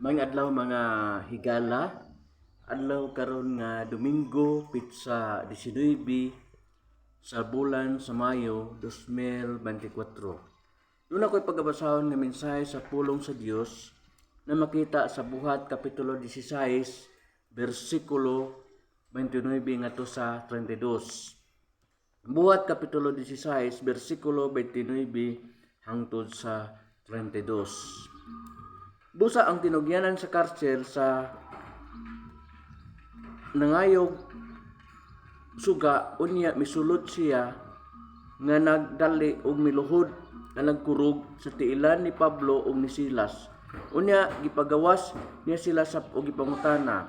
Maayong adlaw, mga higala. Adlaw karon nga Domingo, petsa 19 sa bulan sa Mayo 2024. Duna ko'y pagabasahon nga mensahe sa pulong sa Dios na makita sa Buhat kapitulo 16 bersikulo 29 ngadto sa 32. Buhat kapitulo 16 bersikulo 29 hangtod sa 32. Busa ang tinugyanan sa karsel sa nangayog suga, unya misulod siya nga nagdali og miluhod nga nagkurog sa tiilan ni Pablo ug ni Silas. Unya gipagawas niya sila sa og gipangutana,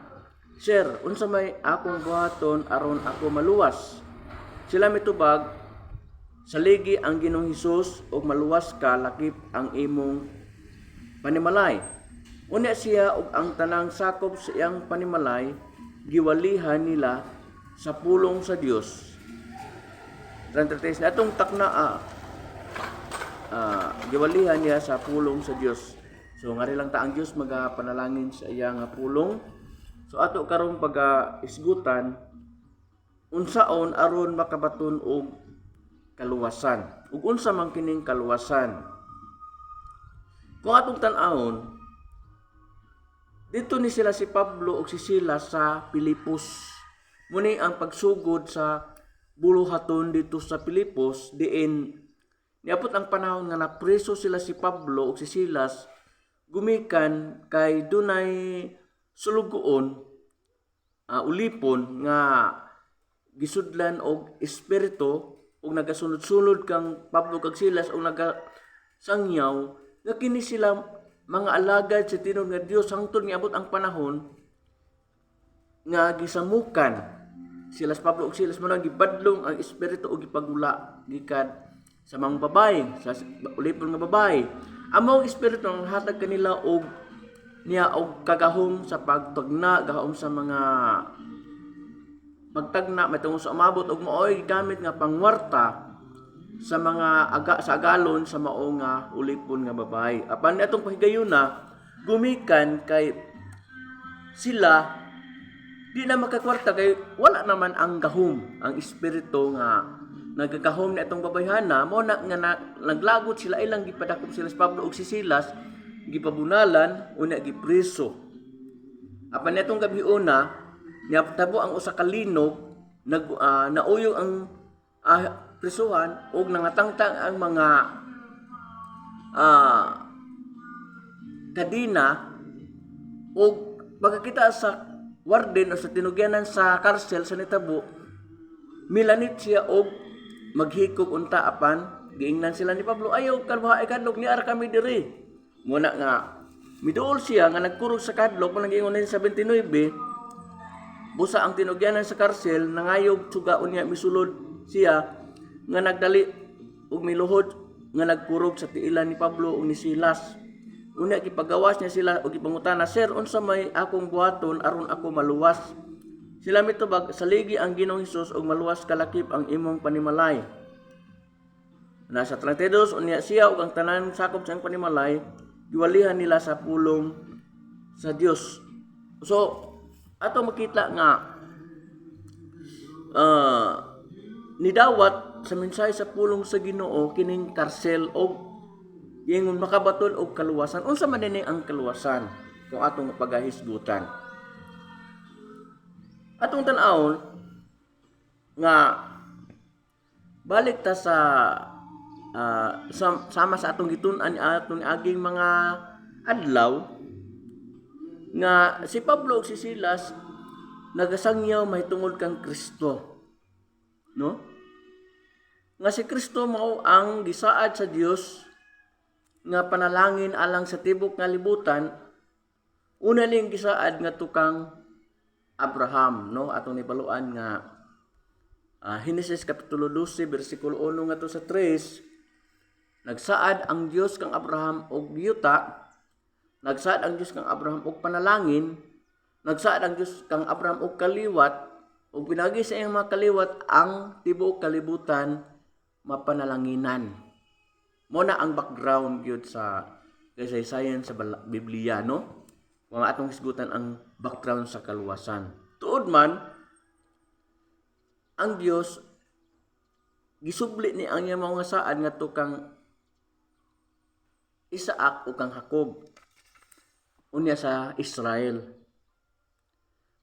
"Sir, unsa may akong buhaton aron ako maluwas?" Sila mitubag, "Saligi ang Ginoong Hesus ug maluwas ka lakip ang imong panimalay." Unya siya ug ang tanang sakop sa iyang panimalay giwalihan nila sa pulong sa Dios. 33 na atong takna giwalihan niya sa pulong sa Dios. So ngari lang ta ang Dios magapanalangin sa iya nga pulong. So ato karong pag isgutan unsaon aron makabaton og kaluwasan. Ug unsa man kining kaluwasan? Kung atong tan-awon, dito ni sila si Pablo ug si Silas sa Pilipos. Muni ang pagsugod sa buluhaton dito sa Pilipos, diin niabot ang panahon nga napreso sila si Pablo ug si Silas gumikan kay dunay sulugoon, ulipon nga gisudlan og espiritu ug nagasunod-sunod kang Pablo kag Silas ug nagasangyaw nga kini sila mga alagad sa tinuod nga Dios, hangtod niabot ang panahon nga gisamukan sila sa Pablo ug Silas, mo gibadlong ang espiritu ug gipagula gikan sa mga babae, sa ulipon nga babae. Ang maong espiritu ang hatag kanila og niya og kagahom sa pagtagna, gahom sa mga pagtagna mahitungod sa umabot og maoy gamit nga pangwarta sa mga aga sa agalon sa mao nga ulipon nga babae. Apan atong pahigayuna, gumikan kay sila di na makakwarta kay wala naman ang gahom, ang espiritu nga nagagahom na itong babayhana. Mo na nga naglagot sila, ilang gipadakop sila sa Pablo ug si Silas, gipabunalan, unya gipreso. Apan netong gabi una, niatabo ang usa ka linog, nauyog ang prisuhan ug nangatangtang ang mga kadina, ug pagkakita sa warden o sa tinugyanan sa karsel sa nitabo, milanit siya og maghikog unta, apan giingnan sila ni Pablo, "Ayaw kalbuha kadlok, niara kami diri." Muna nga miduol siya nga nagkurog sa kadlok mo. Nang sa 29, busa ang tinugyanan sa karsel nangayog suga, unya misulod siya nga nagdali ug miluhod nga nagkurog sa tiilan ni Pablo ug ni Silas. Unya gipagawas niya sila ug gipangutana, "Sir, unsa may akong buhaton aron ako maluwas?" Sila mitubag, "Saligi ang Ginoong Hesus ug maluwas kalakip ang imong panimalay." Nasa 32, unya siya ug ang tanan sakop sa iyang panimalay giwalihan nila sa pulong sa Dios. So ato makita nga nidawat sa mensahe sa pulong sa Ginoo kining karsel og giingon makabaton og kaluwasan. Unsa man dinhi ang kaluwasan kung atong pagahisgutan? Atong tan-awon nga balik ta sa sama sa atong gitun-an atong aging mga adlaw nga si Pablo ug si Silas nagasangyaw mahitungod kang Kristo, no, nga si Kristo mao ang gisaad sa Dios nga panalangin alang sa tibok nga libutan. Una ning gisaad nga tukang Abraham, no? Atong nibaluan nga Henesis kapitulo 12 bersikulo 1 ngadto sa 3, nagsaad ang Dios kang Abraham og yuta, nagsaad ang Dios kang Abraham og panalangin, nagsaad ang Dios kang Abraham og kaliwat, ug pinagi sa iyang mga kaliwat ang tibuok kalibutan mapanalanginan. Mo na ang background gyud sa kasaysayan sa Biblia, no? Mga atong hisgutan ang background sa kaluwasan. Tuod man, ang Dios gisubli ni ang iyang mga saad ngadto kang Isaac o kang Jacob, unya sa Israel.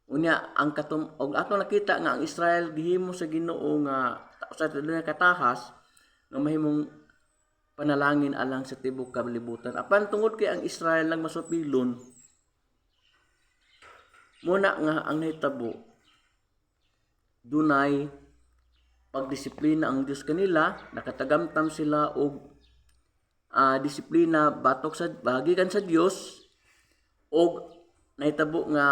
Unya ang katum og ato nakita nga ang Israel gihimo sa Ginoo nga sa dunay katahas nga mahimong panalangin alang sa tibok kalibutan. Apan tungod kay ang Israel lang masupilon, muna nga ang nahitabo, dunay pagdisiplina ang Dios kanila, nakatagamtam sila og disiplina batok sa bagikan sa Dios, og nahitabo nga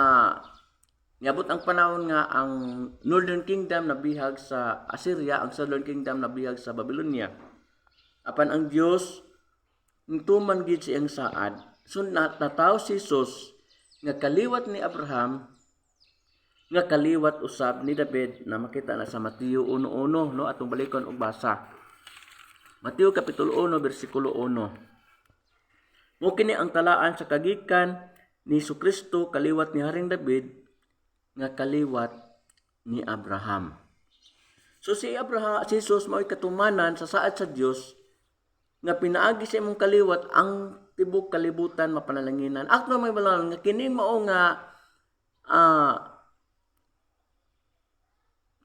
niabot ang panahon nga ang Northern Kingdom nabihag sa Assyria, ang Southern Kingdom nabihag sa Babylonia. Apan ang Dios nituman gid sa iyang saad. So nataw si Jesus nga kaliwat ni Abraham, nga kaliwat usab ni David, na makita na sa Mateo 1:1, no? Atong balikon og basa. Mateo kapitulo 1 bersikulo 1. Mo kini ang talaan sa kagikan ni Kristo, kaliwat ni Haring David, nga kaliwat ni Abraham. So si Abraham, si Jesus mao'y katumanan sa saad sa Dios nga pinaagi sa imong kaliwat ang tibok kalibutan mapanalanginan. Akto may balaan nga kini mao nga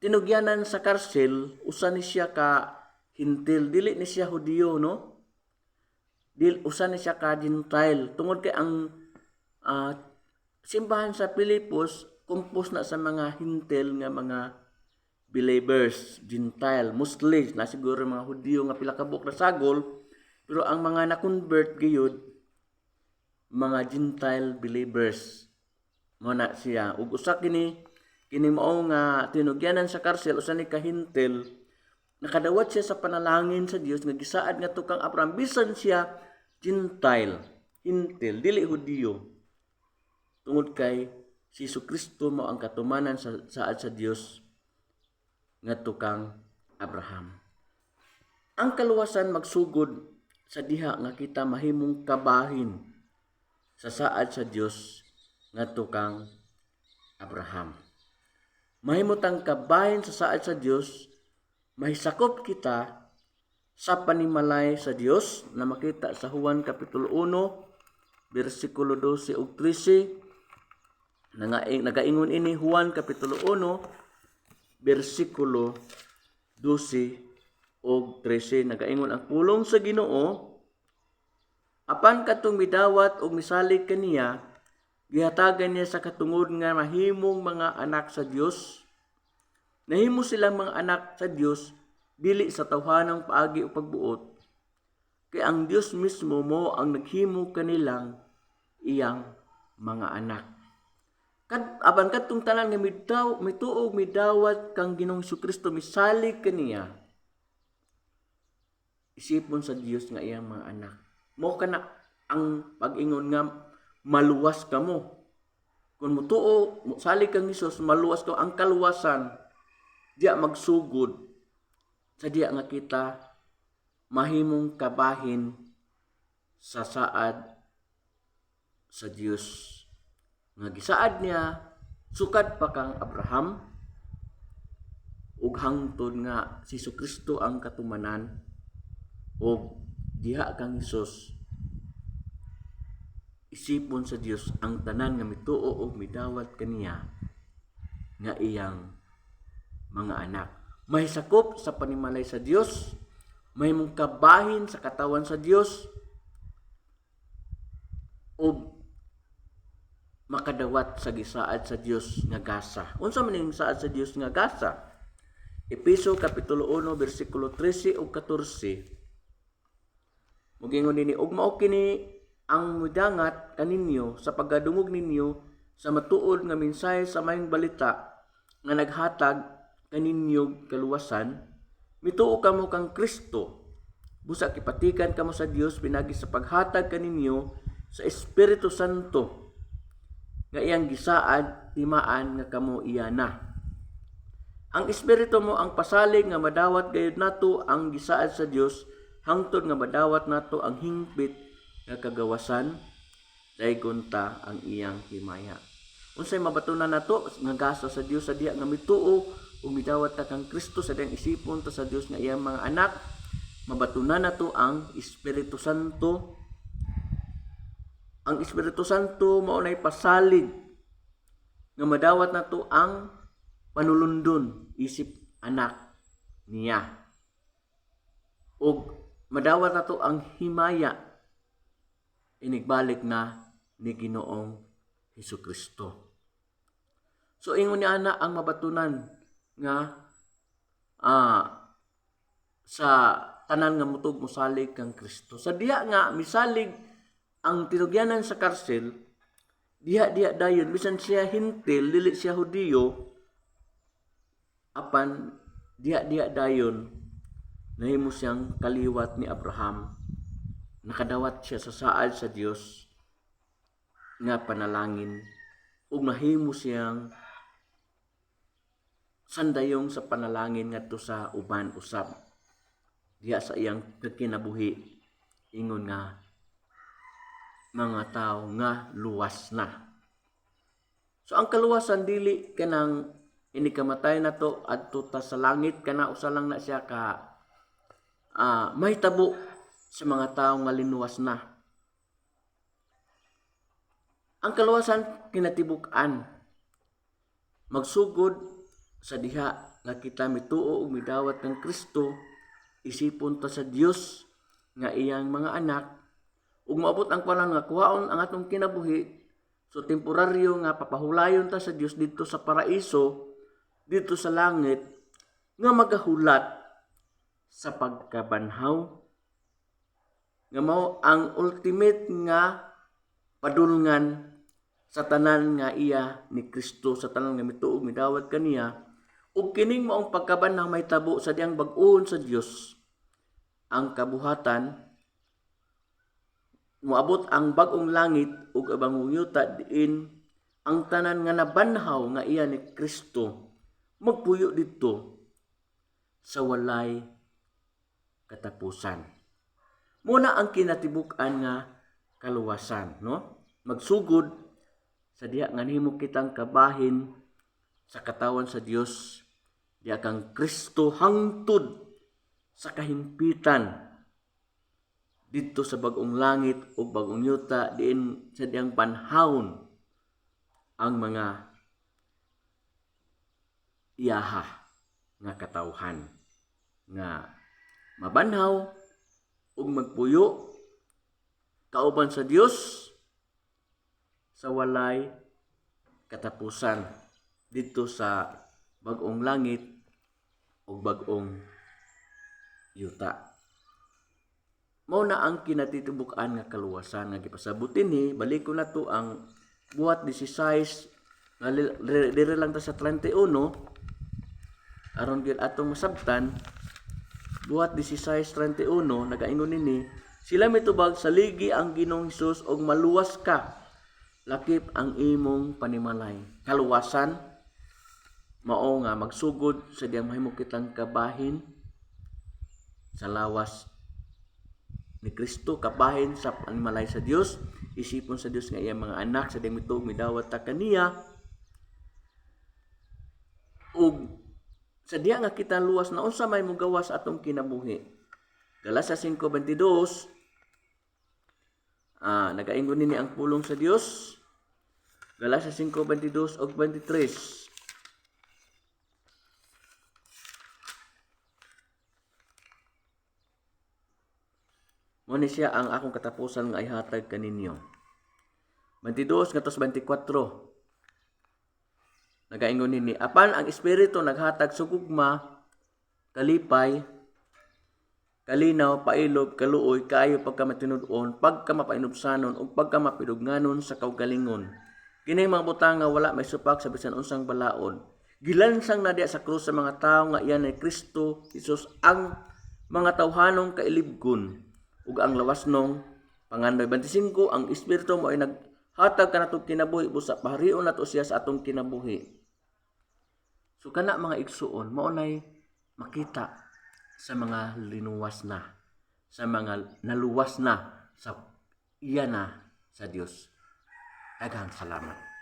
tinugyanan sa karsel, usa ni siya ka Hentil, dili ni siya Hudiyo, no? Dil usa ni siya ka Gentile tungod kay ang simbahan sa Filipos compose na sa mga Hentil nga mga believers, Gentile, mostly na siguro mga Hudiyo nga pila ka buok na sagol, pero ang mga na-convert gayud mga Gentile believers. Mo na siya. Ug usa kini kini mao nga tinugyanan sa karsel, usa ni ka Hentil, nakadawat siya sa panalangin sa Dios nga gisaad nga kang Abraham bisan siya Gentile, Hentil, dili Hudiyo. Tungod kay si Kristo mo ang katumanan sa saad sa Dios ngadto kang Abraham. Ang kaluwasan magsugod sa diha nga kita mahimong kabahin sa saad sa Dios ngadto kang Abraham. Mahimo tang kabahin sa saad sa Dios, mahisakop kita sa panimalay sa Dios na makita sa Juan kapitulo 1 bersikulo 12 ug 13. Nagaingon ini Juan kapitulo 1 bersikulo 12 ug 13, nagaingon ang pulong sa Ginoo: "Apan katong midawat og misalig kaniya, gihatagan niya sa katungod nga mahimong mga anak sa Dios. Nahimo silang mga anak sa Dios, dili sa tawhanang paagi o pagbuot, kay ang Dios mismo mo ang naghimo kanilang iyang mga anak." Kad apan kadtong tanan nga midaw mituog, midawat kang Ginoong Kristo, misalig kaniya, isipon sa Dios nga iyang mga anak. Mo kana ang pag-ingon nga maluwas kamo. Kung mutuo, salig kang Hesus, maluwas ka. Ang kaluwasan diya magsugod sa diya nga kita mahimong kabahin sa saad sa Dios nga gisaad niya sukad pa kang Abraham ug hangtod nga si Kristo ang katumanan, ug diha kang Hesus isipon sa Dios ang tanan nga mituo og midawat kaniya nga iyang mga anak. Mahisakop sa panimalay sa Dios, mahimong kabahin sa katawan sa Dios ug makadawat sa gisaad sa Dios nga gasa. Unsa man ning saad sa Dios nga gasa? Epeso kapitulo 1 bersikulo 13 ug 14. Mugingon nini, "Ug mao kini ang midangat kaninyo sa pagkadungog ninyo sa matuod nga mensahe sa maayong balita nga naghatag kaninyo kaluwasan. Mituo kamo kang Kristo. Busa gipatikan kamo sa Dios pinagi sa paghatag kaninyo sa Espiritu Santo nga iyang gisaad timaan nga kamo iya na. Ang Espiritu mo ang pasalig nga madawat gayud nato ang gisaad sa Dios hangtod nga madawat nato ang hingpit nga kagawasan. Daygon ta ang iyang himaya. Unsay mabatunan nato nga gasa sa Dios sa diha nga mituo ug midawat ta kang Kristo, sa diyang isipon ta sa Dios nga iyang mga anak? Mabatunan nato ang Espiritu Santo. Ang Espiritu Santo mao nay pasalig nga madawat nato ang panulundon isip anak niya. Ug madawat nato ang himaya inigbalik na ni Ginoong Hesukristo. So ingon ni ana ang mabatunan nga sa tanan nga mutug mosalig kang Kristo. Sa diha nga misalig ang tinugyanan sa karsel, diha diha dayon, bisan siya Hentil, dili siya Hudiyo, apan diha diha dayon nahimo siyang kaliwat ni Abraham. Nakadawat siya sa saad sa Dios nga panalangin ug nahimo siyang sandayong sa panalangin ngadto sa uban usab diha sa iyang kinabuhi, ingon nga mga tao nga luwas na. So ang kaluwasan dili kanang ini kamatay na to adto ta sa langit, kana usa lang na siya ka mahitabo sa mga tao nga linuwas na. Ang kaluwasan kinatibuk-an magsugod sa diha nga kita mituo ug midawat kang Kristo, isipon ta sa Dios nga iyang mga anak, ug moabot ang panahon nga kuhaon ang atong kinabuhi. So temporaryo nga papahulayon ta sa Dios didto sa paraiso, didto sa langit, nga magahulat sa pagkabanhaw nga mao ang ultimate nga padulngan sa tanan nga iya ni Kristo, sa tanan nga mituo midawat kaniya. Ug kining maong pagkabanhaw mahitabo sa diyang bag-ohon sa Dios ang kabuhatan, moabot ang bag-ong langit ug bag-ong yuta, diin ang tanan nga nabanhaw nga iya ni Kristo magpuyo didto sa walay katapusan. Muna ang kinatibuk-an nga kaluwasan, no? Magsugod sa diha nga nahimo kitang kabahin sa katawan sa Dios diha kang Kristo hangtod sa kahimpitan didto sa bag-ong langit ug bag-ong yuta, diin sa diyang banhawon ang mga iyaha nga katawhan nga mabanhaw ug magpuyo kauban sa Dios sa walay katapusan didto sa bag-ong langit ug bag-ong yuta. Mao na ang kinatitibuk-an nga kaluwasan nga gipasabot dinhi. Baliko na to ang Buhat 16 nga dire lang ta sa 31 aron gyud atong masabtan. Buhat 16:31, nagaingon nini, sila mitubag, "Saligi ang Ginoong Hesus og maluwas ka lakip ang imong panimalay." Kaluwasan mao nga magsugod sa diyang mahimo kitang kabahin sa lawas ni Kristo, kabahin sa panimalay sa Dios, isipon sa Dios nga iyang mga anak sa diyang mituog midawat ta kaniya, ug sa diha nga kita luwas na, unsa may mugawas atong kinabuhi? Galacia 5:22, nagaingon nini ang pulong sa Dios. Galacia 5:22 ug 23. Mo ni siya ang akong katapusan nga ihatag kaninyo. 22 ngadto sa 24. Nagaingon nini, apan ang Espiritu naghatag sa gugma, kalipay, kalinaw, pailob, kaluoy, kaayo, pagkamatinud-on, pagkamapainubsanon ug pagkamapidugnanon sa kaugalingon. Kini mga butang nga wala may supak sa bisan unsang balaod. Gilansang na diya sa krus sa mga tawo nga iya ni Kristo Jesus ang mga tawhanong kailibgon ug ang lawasnong pangandoy. 25, ang Espiritu mo ay naghatag kanatong kinabuhi busa paharion nato siya sa atong kinabuhi. So kana, mga igsuon, mao nay makita sa mga linuwas na, sa mga naluwas na sa iya na sa Dios. Daghang salamat.